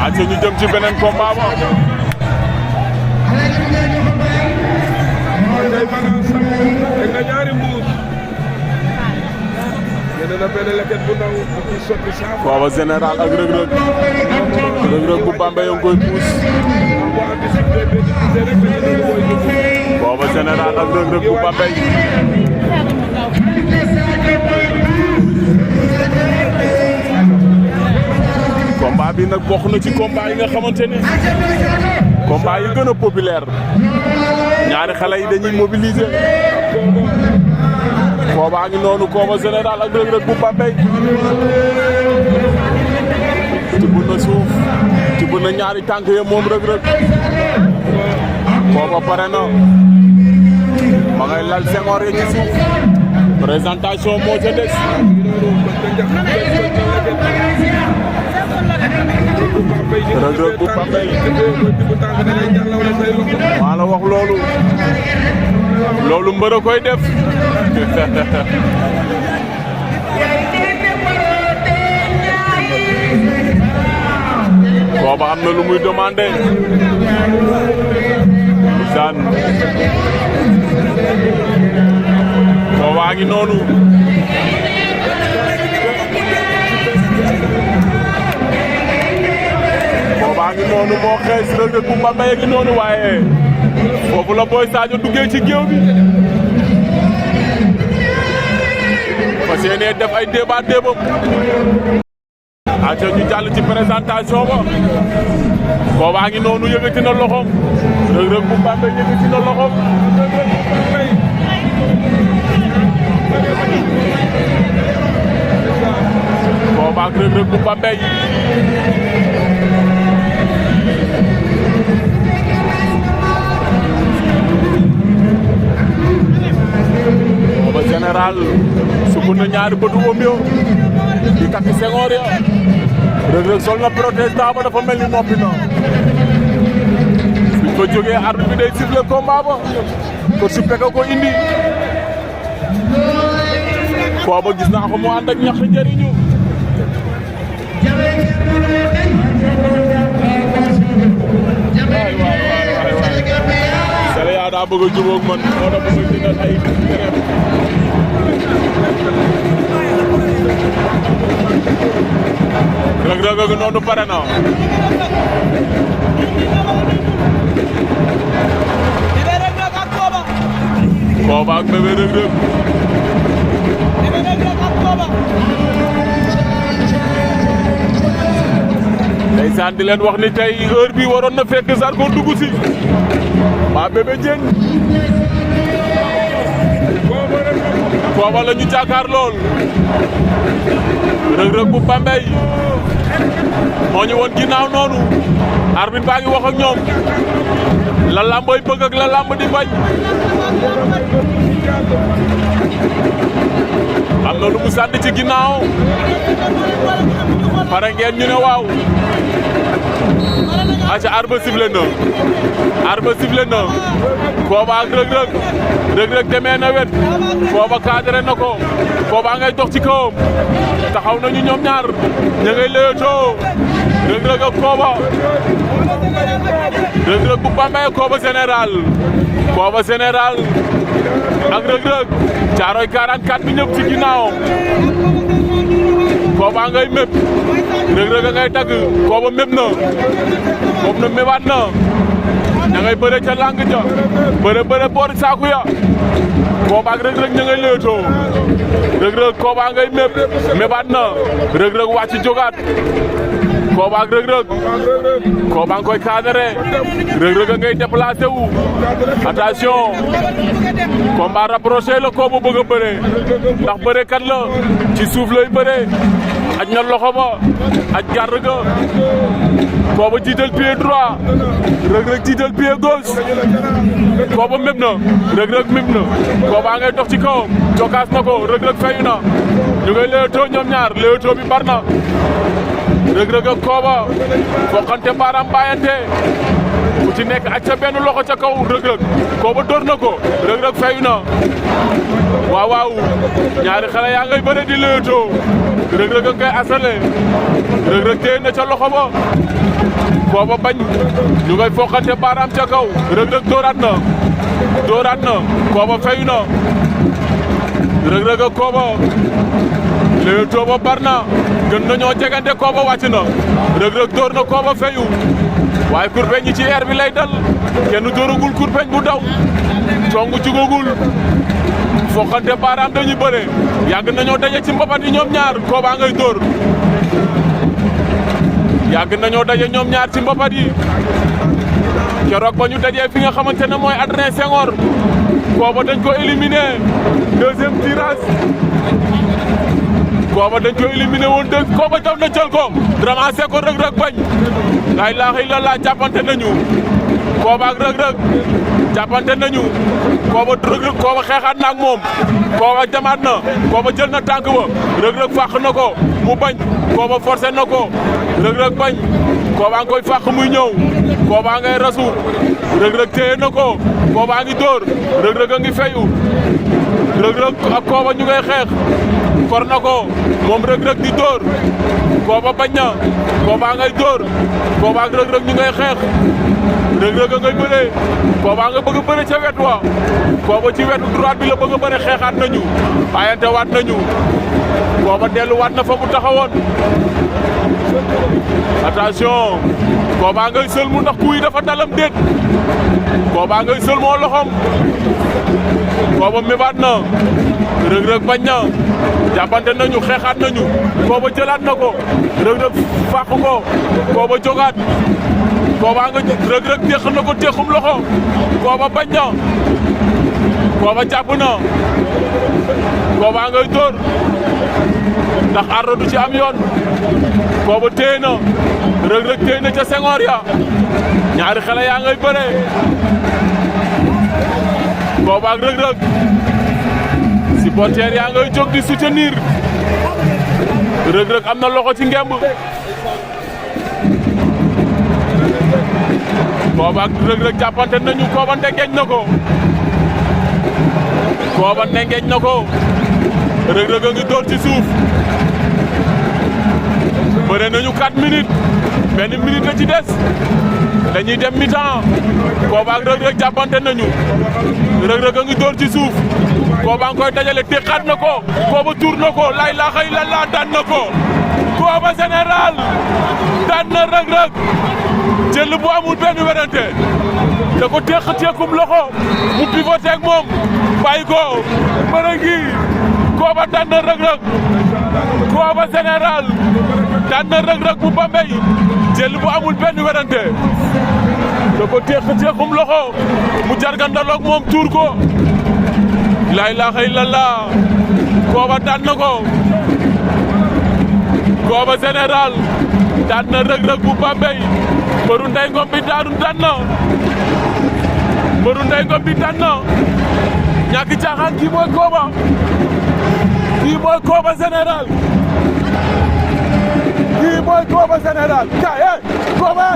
acca ñu jëm ci beneen combat ba. Booba Général ak Reug Reug. Reug Reug bu Bambey a ngi koy puus. Booba Général ak Reug Reug bu Bambey. combat bi nag bokk na ci combat yi nga xamante ne combat yi gën a populaire ñaari xale yi dañuy mobiliser. Booba ngi noonu Booba Général ak Reug Reug bu Bambey. tibb na suuf tibb na ñaari tànk ya moom Reug Reug. Booba pare na ma ngay lal sengoor yi ci suuf présentation moo ca des. Reug Reug bu Bambey maa la wax loolu mbër a koy def. Booba am na lu muy demandé saan Booba ngi noonu moo xees Reug Reug bu Bambey ngi noonu waaye foofu la Boy Sadio duggee ci géew bi fas yéene def ay débat débam. acca ñu jàll ci présentation ba. Booba ngi noonu yëkkati na loxoom Reug Reug bu Bambey yëkkati na loxoom. Booba ak Reug Reug bu Bambey. Booba Général sukk na ñaari bëtu wëm yo di takk sengoor ya. Reug Reug sol na protestant ba dafa mel ni noppi na. suñ ko jógee arbitre bi day siffler combat ba ko su peka ko indi. Booba gis naa ko mu ànd ak ñax njëriñu. Sele yaa daa bëgg a jubóog man moo tax bëgg a dindal ay kereem. Reug Reug noonu pare na. Booba ak bébé Reug Reug. ndeysaan di leen wax ni tey heure bi waroon na fekk Zarko dugg si waa Bébé Diène. Booba la ñu jàkkaar lool Reug Reug bu Bambey moo ñu woon ginnaaw noonu arbitre baa ngi wax ak ñoom la lamboy bëgg ak la lamb di bañ. am na lu mu sànni ci ginnaaw pare ngeen ñu ne waaw. aca arbitre sifflé na Booba ak Reug Reug. Reug Reug demee na wet Booba cadré na ko Booba ngay dox ci kawam taxaw nañu ñoom ñaar ña ngay leetoo Reug Reug ak Booba. Reug Reug bu Bambey ak Booba Général ak Reug Reug Caaroy 44 bi ñëpp ci ginnaawam. Booba ngay mépp Reug Reug ngay tagg Booba mépp na moom na mébaat na ña ngay bëre ca lang ja bëre boori saaku ya. Booba ak Reug Reug ña ngay leetoo Reug Reug Booba ngay mébaat na Reug Reug wàcc jógaat Booba ak Reug Reug Booba nga koy cadré Reug Reug ngay déplacé wu attention combat rapproché la Booba bëgg a bëre ndax bëre kat la ci suuf lay bëre aj na loxo ba aj gàr ga Booba jiital pied droit Reug Reug jiital pied gauche Booba méb na Reug Reug méb na Booba ngay dox ci kawam cokaas na ko Reug Reug fayu na ñu ngay léewtoo ñoom ñaar léewtoo bi bar na Reug Reug ak Koba foqante baaraam bàyyante ku ci nekk aj sa benn loxo ca kaw Reug Reug Koba dóor na ko Reug Reug fayu na waaw waaw ñaari xale yaa ngay bëre di leetoo Reug Reug a ngay asale Reug Reug téye na ca loxo ba Koba bañ ñu ngay foqante baaraam ca kaw Reug Reug dóoraat na Koba fayu na Reug Reug ak Koba leetoo ba bar na gën nañoo jegante Koba wàcc na Reug Reug dóor na Koba fayu waaye kurpeñ ñi ci air bi lay dal kenn dóoragul kurpeñ bu daw congu jugagul foqante baaraam dañuy bëre yàgg nañoo daje ci mbapat yi ñoom ñaar Koba ngay dóor yàgg nañoo daje ñoom ñaar ci mbapat yi keroog ba ñu dajee fi nga xamante ne mooy Adrien Senghor Koba dañ ko éliminé deuxième tirage Koba dañ ko éliminé woon Koba daw na jël ko ramassé ko Reug Reug bañ la ilaha illallah jàppante nañu Koba ak Reug Reug jàppante nañu Koba xeexaat na ak moom Koba jamaat na Koba jël na tànk ba Reug Reug fàq na ko mu bañ Koba forcé na ko Reug Reug bañ Koba nga koy fàq muy ñëw Koba ngay rasu Reug Reug téye na ko Koba ngi dóor Reug Reug a ngi fayu Reug Reug ak Koba ñu ngay xeex kor na ko moom Reug Reug di dóor Koba bañ na Koba ngay dóor Koba ak Reug Reug ñu ngay xeex Reug Reug a ngay bëree Koba nga bëgg a bëre ca wet wa Koba ci wetu droite bi la bëgg a bëre xeexaat nañu ayante waat nañu Koba delluwaat na fa mu taxawoon attention Koba ngay sël mu ndax kuy dafa dalam déet Koba ngay sël moo loxom Koba mébaat na Reug Reug bañ na jàppante nañu xeexaat nañu Koba jëlaat na ko Reug Reug fàq ko Koba jogaat Koba nga Reug Reug teex na ko teexum loxo Koba bañ na Koba jàpp na Koba ngay dóor ndax ardo du ci am yoon Koba téye na Reug Reug téye na ca Senghor ya ñaari xale yaa ngay bëre Koba ak Reug Reug supporter yaa ngay jóg di soutenir Reug Reug am na loxo ci ngemb Koba ak Reug Reug jàppante nañu Koba ndengeñ na ko Koba ndengeñ na ko Reug Reug a ngi dóor ci suuf bëre nañu 4 minutes benn minute la ci des dañuy dem mi-temps Koba ak Reug Reug jàppante nañu Reug Reug a ngi dóor ci suuf Koba nga koy dajale teqaat na ko Koba tuur na ko la ilaha illallah daan na ko Koba général daan na Reug Reug jël bu amul benn werante da ko teekum loxo mu pivoté ak moom bàyyi ko bëre gi Koba daan na Reug Reug Koba général daan na Reug Reug bu Bambey jël bu amul benn werante da ko teekum loxo mu jargandaloog moom tuur ko la ilaha illallah Koba daan na ko Koba général daan na Reug Reug bu Bambey mbëru Ndey Ngom bi daan na mbëru Ndey Ngom bi daan na ñàkk caaxaan kii mooy Koba général kii mooy Koba général kaay Koba